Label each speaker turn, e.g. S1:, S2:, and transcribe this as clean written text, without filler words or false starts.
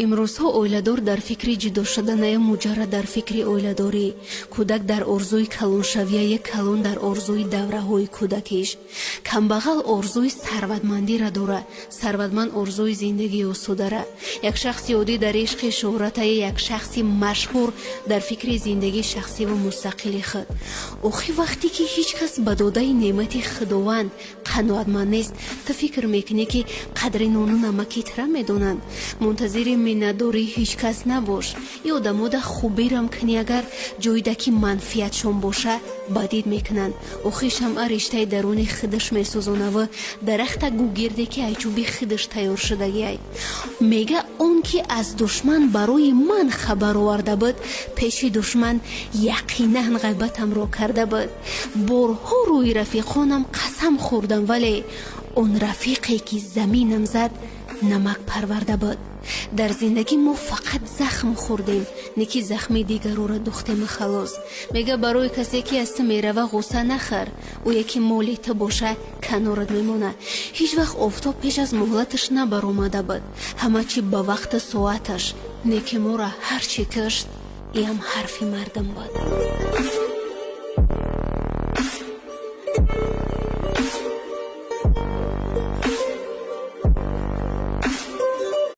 S1: Имрӯзҳо оиладор дар фикри ҷудо шуданаю муҷаррад дар фикри оиладорӣ, кӯдак дар орзуи калоншавияе, калон дар орзуи давраҳои кӯдакиш, камбағал орзуи сарватмандира дора, сарватманд орзуи зиндагии осудара, як шахси оддӣ дар ишқи шӯҳратае, як шахси машҳур дар фикри зиндагии шахсиву мустақили худ. Охи, вақте ки ҳеҷ кас ба додаи неъмати Худованд қаноатманд нест, ту фикр мекунӣ, ки қадри нону намаки тра медонанд? Мунтазири миннатдории ҳеҷ кас набош. И одамода хубирам кунӣ, агар ҷойда ки манфиатшон боша, бадид мекунанд. Охи, шамъа риштаи даруни худаш месӯзонаву дарахта гугирде, ки ай чӯби худаш тайёр шудагиай. Мега, он ки аз душман барои ман хабар оварда буд, пеши душман яқинан ғайбатамро карда буд. Борҳо рӯи рафиқонам қасам хӯрдам, вале он рафиқе ки заминам зад, намак парварда буд. Дар зиндагӣ мо фақат захм хӯрдем, не ки захми дигарора духтему халос. Мега, барои касе ки аз ту мерава, ғусса нахӯр, ӯе ки моли ту боша, канорат мемонад. Ҳеҷ вақт офтоб пеш аз муҳлаташ набаромада буд. Ҳама чӣ ба вақту соаташ, не ки моро ҳар чӣ кишт, иам ҳарфи мардум буд.